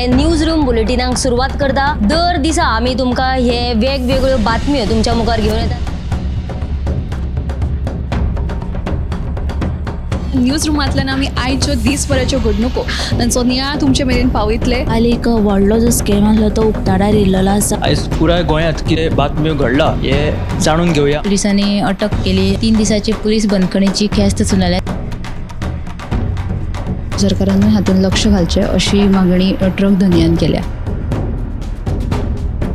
News room बुलेटिनाक सुरवात करता. दर दिसा आमी तुमकां हे वेगवेगळ्यो बातम्यो तुमच्या मुखार घेवन येतात. न्यूज रुमांतल्यान आमी आयच्यो दीसभराच्यो घडणुको तांचो नियाळ तुमचे मेरेन पावयतले. काल एक व्हडलो जो स्कॅम आसलो तो उक्ताडार येयल्लो आसा. आयज पुराय गोंयांत कितें बातम्यो घडला हे जाणून घेवया. पुलिसांनी अटक केली. 3 दिसाची पुलीस बंदखणीची ख्यास्त सुनायल्या. सरकारानूय हातूंत लक्ष घालचें अशी मागणी ट्रक धनयान केल्या.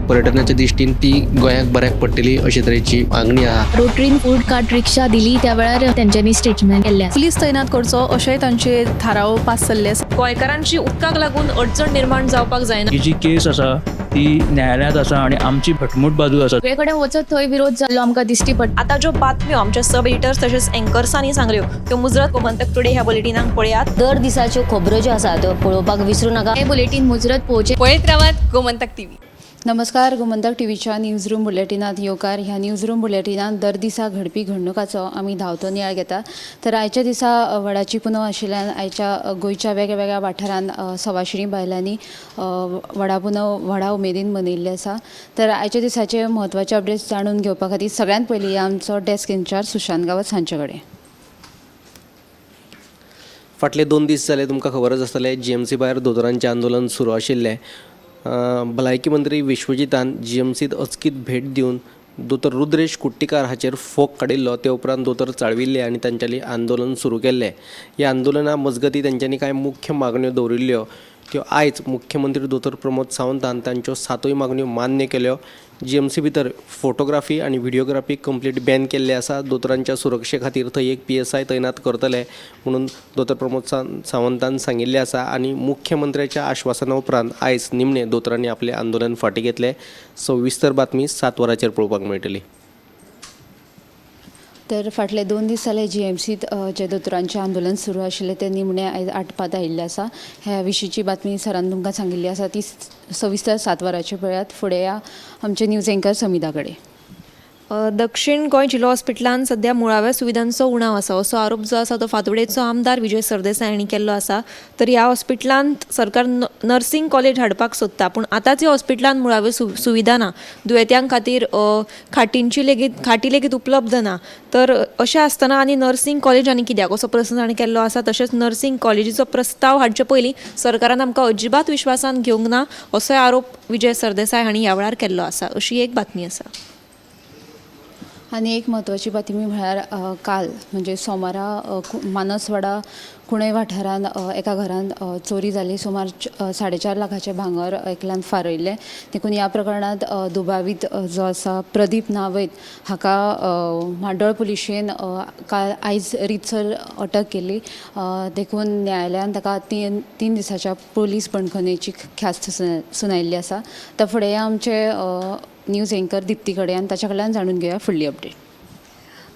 पर्यटनाच्या दृश्टीन ती गोंयाक बऱ्याक पडटली अशे तरेची मागणी आहा. रोटरीन फूड कार्ट रिक्षा दिली त्या वेळार तेंच्यांनी स्टेटमेंट केल्लें आसा. पुलीस तैनात करचो अशेंय तांचे थाराव पास जाल्ले आसा. गोंयकारांची उदकाक लागून अडचण निर्माण जावपाक जायना. ही जी केस आसा ती न्यायालयांत आसा आनी आमची घटमूट बाजू आसा. सगळे कडेन वचत थंय विरोध जाल्लो आमकां दिश्टी पडटा. आतां ज्यो बातम्यो आमच्या सब एडिटर्स तशेंच एंकर्सांनी सांगल्यो त्यो मुजरत गोमंतक टुडे ह्या बुलेटिनाक पळयात. दर दिसाच्यो खबरो ज्यो आसा त्यो पळोवपाक विसरू नाका. हें बुलेटीन मुजरत पळोवचें. पळयत रावात गोमंतक टीव्ही. नमस्कार, गोमंतक टीव्हीच्या न्यूज रूम बुलेटिनात येवकार. ह्या न्यूज रूम बुलेटिनात दर दिसा घडपी घडणुकाचो आमी धांवतो नियाळ घेता. तर आयच्या दिसा वडाची पुनव आशिल्ल्यान आयच्या गोंयच्या वेगळ्या वाठारांत सवाशिणी बायलांनी वडा पुनव व्हडा उमेदीन मनयल्ली आसा. तर आयच्या दिसाचे म्हत्वाचे अपडेट्स जाणून घेवपा खातीर सगळ्यांत पयलीं आमचो डेस्क इन्चार्ज सुशांत गांवस हांचे कडेन. फाटले 2 दीस जाले तुमकां खबरच आसतलें, जीएमसी भायर दोतोरांचें आंदोलन सुरू आशिल्लें. भलायकी मंत्री विश्वजीतान जीएमसीत अचकीत भेट दिवन दोतोर रुद्रेश कुट्टीकार हाचेर फोग काडिल्लो. ते उपरांत दोतोर चाळविल्ले आनी तांच्यांनी आंदोलन सुरू केल्लें. ह्या आंदोलना मजगतीं तांच्यांनी कांय मुख्य मागण्यो दवरिल्ल्यो त्यो आयज मुख्यमंत्री दोतोर प्रमोद सावंतान तांच्यो 7 मागण्यो मान्य केल्यो. जीएमसी भितर फोटोग्राफी आनी व्हिडियोग्राफी कंप्लीट बॅन केल्ले आसा. दोतोरांच्या सुरक्षे खातीर थंय एक PSI तैनात करतले म्हणून दोतोर प्रमोद सावंतान सांगिल्लें आसा. आनी मुख्यमंत्र्याच्या आश्वासना उपरांत आयज निमणे दोतोरांनी आपलें आंदोलन फाटीं घेतलें. सविस्तर बातमी 7 वरांचेर पळोवपाक मेळटली. तर फाटले 2 दीस जाले जीएमसीत जे दोतोरांचें आंदोलन सुरू आशिल्लें तें निमणें आयज आटपात आयिल्लें आसा. ह्या विशींची बातमी सरान तुमकां सांगिल्ली आसा ती सविस्तर 7 वरांचेर पळयात. फुडें या आमचे न्यूज एंकर समिधा कडेन. दक्षिण गोंय जिल्लो हॉस्पिटलान सध्या मुळाव्या सुविधांचो उणाव आसा असो आरोप जो आसा तो फातोडेचो आमदार विजय सरदेसाय हांणी केल्लो आसा. तर ह्या हॉस्पिटलांत सरकार नर्सिंग कॉलेज हाडपाक सोदता, पूण आतांच ह्या हॉस्पिटलांत मुळाव्यो सुविधा ना. दुयेंत्यां खातीर खाटी लेगीत उपलब्ध ना. तर अशें आसतना आनी नर्सिंग कॉलेज आनी कित्याक असो प्रस्न ताणें केल्लो आसा. तशेंच नर्सिंग कॉलेजीचो प्रस्ताव हाडचे पयलीं सरकारान आमकां अजिबात विश्वासान घेवंक ना असोय आरोप विजय सरदेसाय हांणी ह्या वेळार केल्लो आसा अशी एक बातमी आसा. आनी एक म्हत्वाची बातमी म्हळ्यार काल म्हणजे सोमारा मानसवाडा कुणय वाठारांत एका घरांत चोरी जाली. सुमार 4.5 लाखाचें भांगर एकल्यान फारयल्लें. देखून ह्या प्रकरणांत दुबावीत जो आसा प्रदीप नावैत हाका म्हाड्डोळ पुलिशेन काल आयज रितसर अटक केली. देखून न्यायालयान ताका 3 दिसाच्या पुलीस बंदखणीची ख्यास्त सुनायल्ली आसा. तर फुडें आमचे न्यूज एंकर दिप्ती कडेन आनी ताच्या कडल्यान जाणून घेवया फुडली अपडेट.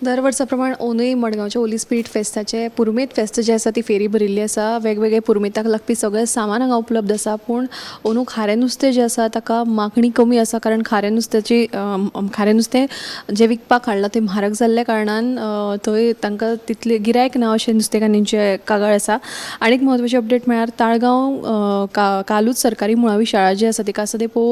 दर वर्सा प्रमाण अंदूय मडगांवच्या होली स्पिरीट फेस्ताचें पुरुमेत फेस्त जें आसा ती फेरी भरिल्ली आसा. वेगवेगळे पुरुमेताक लागपी सगळें सामान हांगा उपलब्ध आसा, पूण अंदू खारें नुस्तें जें आसा ताका मागणी कमी आसा, कारण खारें नुस्तें जें विकपाक हाडलां तें म्हारग जाल्ल्या कारणान थंय तांकां तितलें गिरायक ना अशें नुस्तेकान्नींचें कागाळ आसा. आनी एक म्हत्वाची अपडेट म्हळ्यार ताळगांव कालूच सरकारी मुळावी शाळा जी आसा ती कासा देपो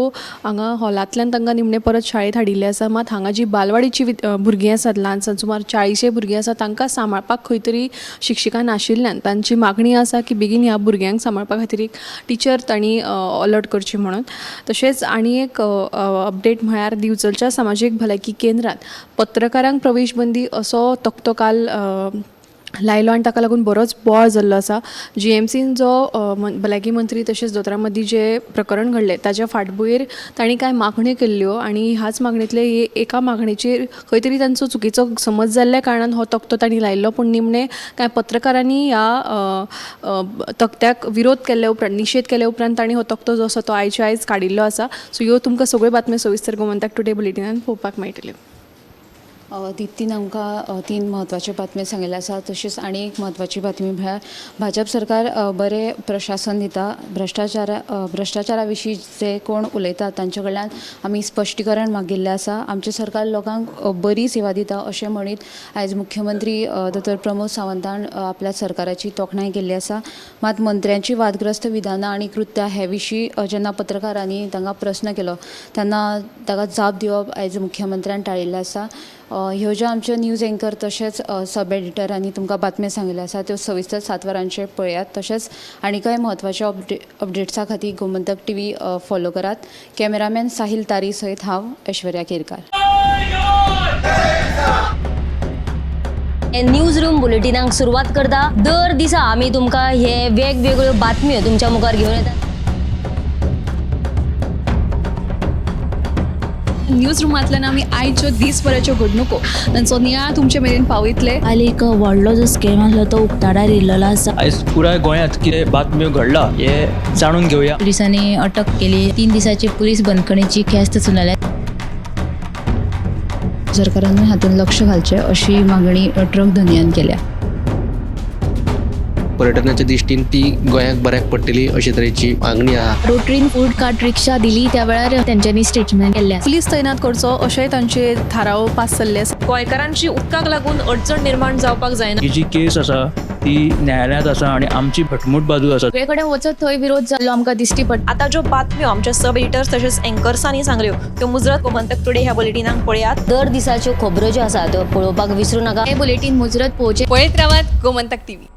हांगा हॉलांतल्यान तांकां निमणें परत शाळेंत हाडिल्लें आसा. मात हांगा जी बालवाडीची भुरगीं आसात ल्हान सान सुमार 40 भुरगीं आसा तांकां सांबाळपाक खंय तरी शिक्षिका नाशिल्ल्यान तांची मागणी आसा की बेगीन ह्या भुरग्यांक सांबाळपा खातीर एक टिचर तांणी अलर्ट करची म्हणून. तशेंच आनी एक अपडेट म्हळ्यार दिवचलच्या सामाजीक भलायकी केंद्रांत पत्रकारांक प्रवेश बंदी असो तकटो काल लायलो आनी ताका लागून बरोच बोवाळ जाल्लो आसा. जीएमसीन जो भलायकी मंत्री तशेंच दोतोरां मदीं जें प्रकरण घडलें ताच्या फाटभुंयेर तांणी कांय मागण्यो केल्ल्यो आनी ह्याच मागणेंतले एका मागणेचेर खंय तरी तांचो चुकीचो समज जाल्ल्या कारणान हो तकटो तांणी लायिल्लो, पूण निमणें कांय पत्रकारांनी ह्या तकट्याक विरोध केल्ल्या उपरांत, निशेध केल्या उपरांत तांणी हो तकटो जो आसा तो आयच्या आयज काडिल्लो आसा. सो ह्यो तुमकां सगळ्यो बातम्यो सविस्तर गोमंतक टुडे बुलेटिनान पळोवपाक मेळटल्यो. दीप्तीन आमकां तीन म्हत्वाच्यो बातम्यो सांगिल्ल्यो आसा. तशीच आनी एक म्हत्वाची बातमी म्हळ्यार भाजप सरकार बरें प्रशासन दिता. भ्रश्टाचारा विशीं जे कोण उलयतात तांचे कडल्यान आमी स्पश्टीकरण मागिल्लें आसा. आमचें सरकार लोकांक बरी सेवा दिता अशें म्हणीत आयज मुख्यमंत्री दोतोर प्रमोद सावंतान आपल्या सरकाराची तोखणाय केल्ली आसा. मात मंत्र्यांची वादग्रस्त विधानां आनी कृत्यां हे विशीं जेन्ना पत्रकारांनी तांकां प्रस्न केलो तेन्ना ताका जाप दिवप आयज मुख्यमंत्र्यान टाळिल्लें आसा. ह्यो ज्यो आमच्यो न्यूज एंकर तशेंच सब एडिटरांनी तुमकां बातम्यो सांगिल्ल्यो आसा त्यो सविस्तर 7 वरांचेर पळयात. तशेंच आनी कांय म्हत्वाच्या अपडेट्सा खातीर गोमंतक टीव्ही फॉलो करात. कॅमेरामॅन साहील तारी सयत हांव ऐश्वर्या केरकार. न्यूज रूम बुलेटिनाक सुरवात करता. दर दिसा आमी तुमकां हे वेगवेगळ्यो बातम्यो तुमच्या मुखार घेवन येतात. न्यूज रुमांतल्यान आमी आयच्यो दीसभराच्यो घडणुको तांचो नियाळ तुमचे मेरेन पावयतले. काल एक व्हडलो जो स्कॅम आसलो तो उक्ताडार येयल्लो आसा. आयज पुराय गोंयांत कितें बातम्यो घडला हें जाणून घेवया. पुलिसांनी अटक केली. 3 दिसाची पुलीस बंदखणीची ख्यास्त सुनायल्या. सरकारानूय हातूंत लक्ष घालचें अशी मागणी ट्रक धनयान केल्या. पर्यटनाच्या दृश्टीन ती गोंयाक बऱ्याक पडटली अशे तरेची मागणी आहा. रोटरीन फूड कार्ट रिक्षा दिली त्या वेळार तेंच्यांनी स्टेटमेंट केल्लें आसा. पुलीस तैनात करचो अशेंय तांचे थाराव पास जाल्ले आसा. गोंयकारांची उदकाक लागून अडचण निर्माण जावपाक जायना. ही जी केस आसा ती न्यायालयांत आसा आनी आमची घटमूट बाजू आसा. सगळे कडेन वचत थंय विरोध जाल्लो आमकां दिश्टी पडटा. आतां ज्यो बातम्यो आमच्या सब एडिटर्स तशेंच एंकर्सांनी सांगल्यो त्यो मुजरत गोमंतक टुडे ह्या बुलेटिनाक पळयात. दर दिसाच्यो खबरो ज्यो आसा त्यो पळोवपाक विसरूं नाका. हे बुलेटीन मुजरत पळोवचें. पळयत रावात गोमंतक टीव्ही.